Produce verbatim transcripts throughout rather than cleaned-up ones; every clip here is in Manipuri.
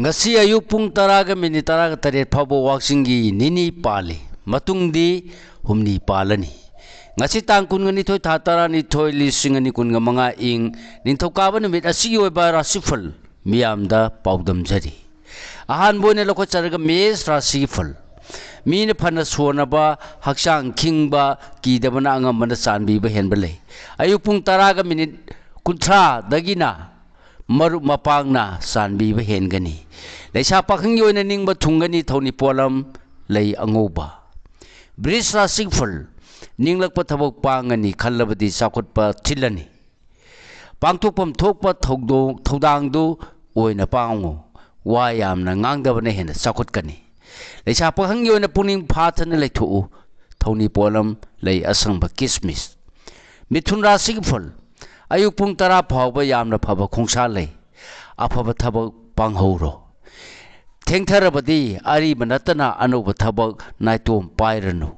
ꯉꯁꯤ ꯑꯌꯨꯛ ꯄꯨꯡ ꯇꯔꯥꯒ ꯃꯤꯅꯤꯠ ꯇꯔꯥꯒ ꯇꯔꯦꯠ ꯐꯥꯎꯕ ꯋꯥꯛꯆꯤꯡꯒꯤ ꯅꯤꯅꯤ ꯄꯥꯜꯂꯤ꯫ ꯃꯇꯨꯡꯗꯤ ꯍꯨꯝꯅꯤ ꯄꯥꯜꯂꯅꯤ꯫ ꯉꯁꯤ ꯇꯥꯡ ꯀꯨꯟꯒ ꯅꯤꯊꯣꯏ, ꯊꯥ ꯇꯔꯥꯅꯤꯊꯣꯏ, ꯂꯤꯁꯤꯡ ꯑꯅꯤ ꯀꯨꯟꯒ ꯃꯉꯥ ꯏꯪ ꯅꯤꯡꯊꯧꯀꯥꯕ ꯅꯨꯃꯤꯠ ꯑꯁꯤꯒꯤ ꯑꯣꯏꯕ ꯔꯥꯁꯤꯐꯜ ꯃꯤꯌꯥꯝꯗ ꯄꯥꯎꯗꯝꯖꯔꯤ꯫ ꯑꯍꯥꯟꯕ ꯑꯣꯏꯅ ꯂꯧꯈꯠꯆꯔꯒ ꯃꯦꯁ ꯔꯥꯁꯤꯒꯤ ꯐꯜ꯫ ꯃꯤꯅ ꯐꯅ ꯁꯣꯟꯅꯕ, ꯍꯛꯆꯥꯡ ꯈꯤꯡꯕ, ꯀꯤꯗꯕꯅ ꯑꯉꯝꯕꯅ ꯆꯥꯟꯕꯤꯕ ꯍꯦꯟꯕ ꯂꯩ꯫ ꯑꯌꯨꯛ ꯄꯨꯡ ꯇꯔꯥꯒ ꯃꯤꯅꯤꯠ ꯀꯨꯟꯊ꯭ꯔꯥꯗꯒꯤꯅ ꯃꯔꯨꯞ ꯃꯄꯥꯡꯅ ꯆꯥꯟꯕꯤꯕ ꯍꯦꯟꯒꯅꯤ꯫ ꯂꯩꯁꯥ ꯄꯥꯈꯪꯒꯤ ꯑꯣꯏꯅ ꯅꯤꯡꯕ ꯊꯨꯡꯒꯅꯤ, ꯊꯧꯅꯤ ꯄꯣꯠꯂꯝ ꯂꯩ ꯑꯉꯧꯕ꯫ ꯕ꯭ꯔꯤꯖ ꯔꯥꯁꯤꯒꯤ ꯐꯜ꯫ ꯅꯤꯡꯂꯛꯄ ꯊꯕꯛ ꯄꯥꯡꯒꯅꯤ, ꯈꯜꯂꯕꯗꯤ ꯆꯥꯎꯈꯠꯄ ꯊꯤꯜꯂꯅꯤ꯫ ꯄꯥꯡꯊꯣꯛꯐꯝ ꯊꯣꯛꯄ ꯊꯧꯗꯣꯛ ꯊꯧꯗꯥꯡꯗꯨ ꯑꯣꯏꯅ ꯄꯥꯡꯉꯨ꯫ ꯋꯥ ꯌꯥꯝꯅ ꯉꯥꯡꯗꯕꯅ ꯍꯦꯟꯅ ꯆꯥꯎꯈꯠꯀꯅꯤ꯫ ꯂꯩꯁꯥ ꯄꯥꯈꯪꯒꯤ ꯑꯣꯏꯅ ꯄꯨꯛꯅꯤꯡ ꯐꯥꯊꯅ ꯂꯩꯊꯣꯛꯎ꯫ ꯊꯧꯅꯤ ꯄꯣꯠꯂꯝ ꯂꯩ ꯑꯁꯪꯕ ꯀꯤꯁꯃꯤꯁ꯫ ꯃꯤꯊꯨꯟ ꯔꯥꯁꯤꯒꯤ ꯐꯜ꯫ ꯑꯌꯨꯛ ꯄꯨꯡ ꯇꯔꯥ ꯐꯥꯎꯕ ꯌꯥꯝꯅ ꯐꯕ ꯈꯣꯡꯁꯥ ꯂꯩ꯫ ꯑꯐꯕ ꯊꯕꯛ ꯄꯥꯡꯍꯧꯔꯣ꯫ ꯊꯦꯡꯊꯔꯕꯗꯤ ꯑꯔꯤꯕ ꯅꯠꯇꯅ ꯑꯅꯧꯕ ꯊꯕꯛ ꯅꯥꯏꯇꯣꯝ ꯄꯥꯏꯔꯅꯨ꯫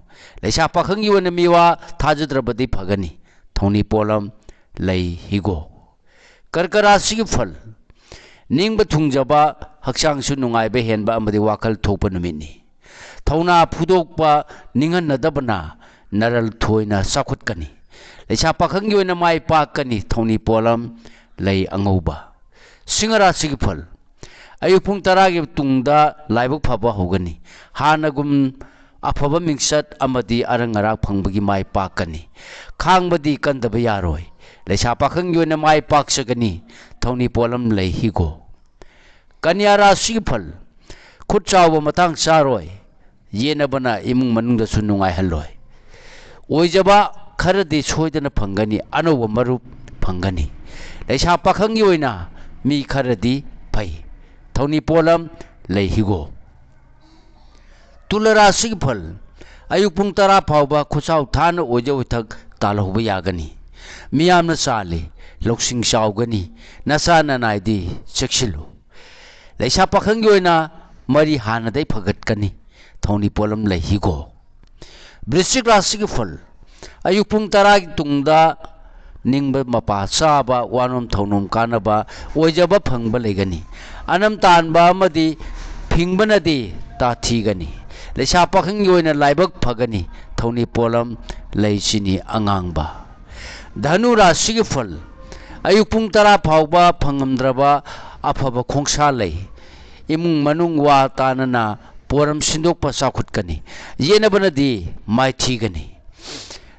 ꯂꯩꯁꯥ ꯄꯥꯈꯪꯒꯤ ꯑꯣꯏꯅ ꯃꯤꯋꯥ ꯊꯥꯖꯗ꯭ꯔꯕꯗꯤ ꯐꯒꯅꯤ꯫ ꯊꯧꯅꯤ ꯄꯣꯠꯂꯝ ꯂꯩ ꯍꯤꯒꯣꯛ꯫ ꯀꯔꯀ ꯔꯥꯁꯤꯒꯤ ꯐꯜ꯫ ꯅꯤꯡꯕ ꯊꯨꯡꯖꯕ, ꯍꯛꯆꯥꯡꯁꯨ ꯅꯨꯡꯉꯥꯏꯕ ꯍꯦꯟꯕ ꯑꯃꯗꯤ ꯋꯥꯈꯜ ꯊꯣꯛꯄ ꯅꯨꯃꯤꯠꯅꯤ꯫ ꯊꯧꯅꯥ ꯐꯨꯗꯣꯛꯄ, ꯅꯤꯡꯍꯟꯅꯗꯕꯅ ꯅꯔꯜ ꯊꯣꯏꯅ ꯆꯥꯎꯈꯠꯀꯅꯤ꯫ ꯂꯩꯁꯥ ꯄꯥꯈꯪꯒꯤ ꯑꯣꯏꯅ ꯃꯥꯏ ꯄꯥꯛꯀꯅꯤ꯫ ꯊꯧꯅꯤ ꯄꯣꯠꯂꯝ ꯂꯩ ꯑꯉꯧꯕ꯫ ꯁꯤꯡꯍ ꯔꯥꯁꯤꯒꯤ ꯐꯜ꯫ ꯑꯌꯨꯛ ꯄꯨꯡ ꯇꯔꯥꯒꯤ ꯇꯨꯡꯗ ꯂꯥꯏꯕꯛ ꯐꯕ ꯍꯧꯒꯅꯤ꯫ ꯍꯥꯟꯅꯒꯨꯝ ꯑꯐꯕ ꯃꯤꯡꯆꯠ ꯑꯃꯗꯤ ꯑꯔꯪ ꯑꯔꯥꯛ ꯐꯪꯕꯒꯤ ꯃꯥꯏ ꯄꯥꯛꯀꯅꯤ꯫ ꯈꯥꯡꯕꯗꯤ ꯀꯟꯗꯕ ꯌꯥꯔꯣꯏ꯫ ꯂꯩꯁꯥ ꯄꯥꯈꯪꯒꯤ ꯑꯣꯏꯅ ꯃꯥꯏ ꯄꯥꯛꯆꯒꯅꯤ꯫ ꯊꯧꯅꯤ ꯄꯣꯠꯂꯝ ꯂꯩ ꯍꯤꯒꯣꯛ꯫ ꯀꯟꯌꯥ ꯔꯥꯁꯤꯒꯤ ꯐꯜ꯫ ꯈꯨꯠ ꯆꯥꯎꯕ ꯃꯇꯥꯡ ꯆꯥꯔꯣꯏ꯫ ꯌꯦꯠꯅꯕꯅ ꯏꯃꯨꯡ ꯃꯅꯨꯡꯗꯁꯨ ꯅꯨꯡꯉꯥꯏꯍꯜꯂꯣꯏ꯫ ꯑꯣꯏꯖꯕ ꯈꯔꯗꯤ ꯁꯣꯏꯗꯅ ꯐꯪꯒꯅꯤ, ꯑꯅꯧꯕ ꯃꯔꯨꯞ ꯐꯪꯒꯅꯤ꯫ ꯂꯩꯁꯥ ꯄꯥꯈꯪꯒꯤ ꯑꯣꯏꯅ ꯃꯤ ꯈꯔꯗꯤ ꯐꯩ꯫ ꯊꯧꯅꯤ ꯄꯣꯠꯂꯝ ꯂꯩ ꯍꯤꯒꯣꯛ꯫ ꯇꯨꯂ ꯔꯥꯁꯤꯒꯤ ꯐꯜ꯫ ꯑꯌꯨꯛ ꯄꯨꯡ ꯇꯔꯥ ꯐꯥꯎꯕ ꯈꯨꯠꯁꯥꯎ ꯊꯥꯅ ꯑꯣꯏꯖ ꯑꯣꯏꯊꯛ ꯇꯥꯜꯍꯧꯕ ꯌꯥꯒꯅꯤ꯫ ꯃꯤꯌꯥꯝꯅ ꯆꯥꯜꯂꯤ, ꯂꯧꯁꯤꯡ ꯆꯥꯎꯒꯅꯤ, ꯅꯆꯥ ꯅꯅꯥꯏꯗꯤ ꯆꯦꯛꯁꯤꯜꯂꯨ꯫ ꯂꯩꯁꯥ ꯄꯥꯈꯪꯒꯤ ꯑꯣꯏꯅ ꯃꯔꯤ ꯍꯥꯟꯅꯗꯩ ꯐꯒꯠꯀꯅꯤ꯫ ꯊꯧꯅꯤ ꯄꯣꯠꯂꯝ ꯂꯩ ꯍꯤꯒꯣꯛ꯫ ꯕ꯭ꯔꯤꯁꯆꯤꯛ ꯔꯥꯁꯤꯒꯤ ꯐꯜ꯫ ꯑꯌꯨꯛ ꯄꯨꯡ ꯇꯔꯥꯒꯤ ꯇꯨꯡꯗ ꯅꯤꯡꯕ ꯃꯄꯥ ꯆꯥꯕ, ꯋꯥꯅꯣꯝ ꯊꯧꯅꯣꯝ ꯀꯥꯟꯅꯕ ꯑꯣꯏꯖꯕ ꯐꯪꯕ ꯂꯩꯒꯅꯤ꯫ ꯑꯅꯝ ꯇꯥꯟꯕ ꯑꯃꯗꯤ ꯐꯤꯡꯕꯅꯗꯤ ꯇꯥꯊꯤꯒꯅꯤ꯫ ꯂꯩꯁꯥ ꯄꯥꯈꯪꯒꯤ ꯑꯣꯏꯅ ꯂꯥꯏꯕꯛ ꯐꯒꯅꯤ꯫ ꯊꯧꯅꯤ ꯄꯣꯠꯂꯝ ꯂꯩ ꯆꯤꯅꯤ ꯑꯉꯥꯡꯕ꯫ ꯙꯅꯨ ꯔꯥꯁꯤꯒꯤ ꯐꯜ꯫ ꯑꯌꯨꯛ ꯄꯨꯡ ꯇꯔꯥ ꯐꯥꯎꯕ ꯐꯪꯉꯝꯗ꯭ꯔꯕ ꯑꯐꯕ ꯈꯣꯡꯁꯥ ꯂꯩ꯫ ꯏꯃꯨꯡ ꯃꯅꯨꯡ ꯋꯥ ꯇꯥꯅꯅ ꯄꯣꯔꯝ ꯁꯤꯟꯗꯣꯛꯄ ꯆꯥꯎꯈꯠꯀꯅꯤ꯫ ꯌꯦꯠꯅꯕꯅꯗꯤ ꯃꯥꯏꯊꯤꯒꯅꯤ꯫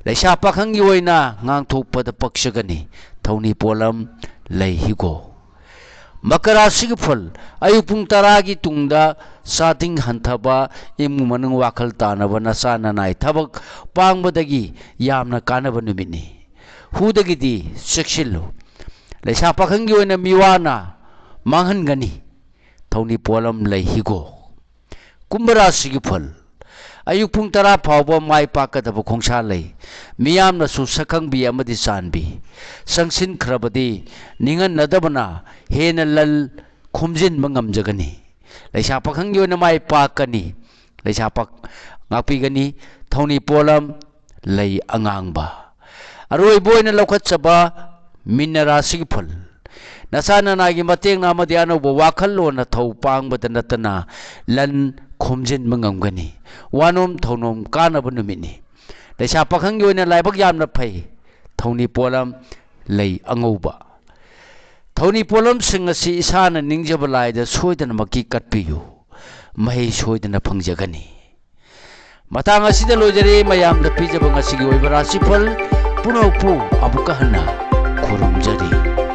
ꯂꯩꯁꯥ ꯄꯥꯈꯪꯒꯤ ꯑꯣꯏꯅ ꯉꯥꯡꯊꯣꯛꯄꯗ ꯄꯛꯆꯒꯅꯤ꯫ ꯊꯧꯅꯤ ꯄꯣꯠꯂꯝ ꯂꯩ ꯍꯤꯒꯣꯛ꯫ ꯃꯀꯔꯥ ꯔꯥꯁꯤꯒꯤ ꯐꯜ꯫ ꯑꯌꯨꯛ ꯄꯨꯡ ꯇꯔꯥꯒꯤ ꯇꯨꯡꯗ ꯆꯥꯗꯤꯡ ꯍꯟꯊꯕ, ꯏꯃꯨꯡ ꯃꯅꯨꯡ ꯋꯥꯈꯜ ꯇꯥꯅꯕ, ꯅꯆꯥ ꯅꯅꯥꯏ ꯊꯕꯛ ꯄꯥꯡꯕꯗꯒꯤ ꯌꯥꯝꯅ ꯀꯥꯟꯅꯕ ꯅꯨꯃꯤꯠꯅꯤ꯫ ꯍꯨꯗꯒꯤꯗꯤ ꯆꯦꯛꯁꯤꯜꯂꯨ꯫ ꯂꯩꯁꯥ ꯄꯥꯈꯪꯒꯤ ꯑꯣꯏꯅ ꯃꯤꯋꯥꯅ ꯃꯥꯡꯍꯟꯒꯅꯤ꯫ ꯊꯧꯅꯤ ꯄꯣꯠꯂꯝ ꯂꯩ ꯍꯤꯒꯣꯛ꯫ ꯀꯨꯝꯚ ꯔꯥꯁꯤꯒꯤ ꯐꯜ꯫ ꯑꯌꯨꯛ ꯄꯨꯡ ꯇꯔꯥ ꯐꯥꯎꯕ ꯃꯥꯏ ꯄꯥꯛꯀꯗꯕ ꯈꯣꯡꯁꯥ ꯂꯩ꯫ ꯃꯤꯌꯥꯝꯅꯁꯨ ꯁꯛꯈꯪꯕꯤ ꯑꯃꯗꯤ ꯆꯥꯟꯕꯤ꯫ ꯆꯪꯁꯤꯟꯈ꯭ꯔꯕꯗꯤ ꯅꯤꯡꯍꯟꯅꯗꯕꯅ ꯍꯦꯟꯅ ꯂꯟ ꯈꯣꯝꯖꯤꯟꯕ ꯉꯝꯖꯒꯅꯤ꯫ ꯂꯩꯁꯥ ꯄꯥꯈꯪꯒꯤ ꯑꯣꯏꯅ ꯃꯥꯏ ꯄꯥꯛꯀꯅꯤ꯫ ꯂꯩꯁꯥ ꯄꯥꯛ-, ꯉꯥꯛꯄꯤꯒꯅꯤ꯫ ꯊꯧꯅꯤ ꯄꯣꯠꯂꯝ ꯂꯩ ꯑꯉꯥꯡꯕ꯫ ꯑꯔꯣꯏꯕ ꯑꯣꯏꯅ ꯂꯧꯈꯠꯆꯕ ꯃꯤꯟꯅ ꯔꯥꯁꯤꯒꯤ ꯐꯜ꯫ ꯅꯆꯥ ꯅꯅꯥꯒꯤ ꯃꯇꯦꯡꯅ ꯑꯃꯗꯤ ꯑꯅꯧꯕ ꯋꯥꯈꯜꯂꯣꯟꯅ ꯊꯧ ꯄꯥꯡꯕꯗ ꯅꯠꯇꯅ ꯂꯟ ꯈꯣꯝꯖꯤꯟꯕ ꯉꯝꯒꯅꯤ꯫ ꯋꯥꯅꯣꯝ ꯊꯧꯅꯣꯝ ꯀꯥꯟꯅꯕ ꯅꯨꯃꯤꯠꯅꯤ꯫ ꯂꯩꯁꯥ ꯄꯥꯈꯪꯒꯤ ꯑꯣꯏꯅ ꯂꯥꯏꯕꯛ ꯌꯥꯝꯅ ꯐꯩ꯫ ꯊꯧꯅꯤ ꯄꯣꯠꯂꯝ ꯂꯩ ꯑꯉꯧꯕ꯫ ꯊꯧꯅꯤ ꯄꯣꯠꯂꯝꯁꯤꯡ ꯑꯁꯤ ꯏꯁꯥꯅ ꯅꯤꯡꯖꯕ ꯂꯥꯏꯗ ꯁꯣꯏꯗꯅꯃꯛꯀꯤ ꯀꯠꯄꯤꯌꯨ꯫ ꯃꯍꯩ ꯁꯣꯏꯗꯅ ꯐꯪꯖꯒꯅꯤ꯫ ꯃꯇꯥꯡ ꯑꯁꯤꯗ ꯂꯣꯏꯖꯔꯦ ꯃꯌꯥꯝꯗ ꯄꯤꯖꯕ ꯉꯁꯤꯒꯤ ꯑꯣꯏꯕ ꯔꯥꯁꯤꯐꯜ ꯄꯨꯝꯅꯃꯛꯄꯨ ꯑꯃꯨꯛꯀ ꯍꯟꯅ ꯈꯨꯔꯨꯝꯖꯔꯤ꯫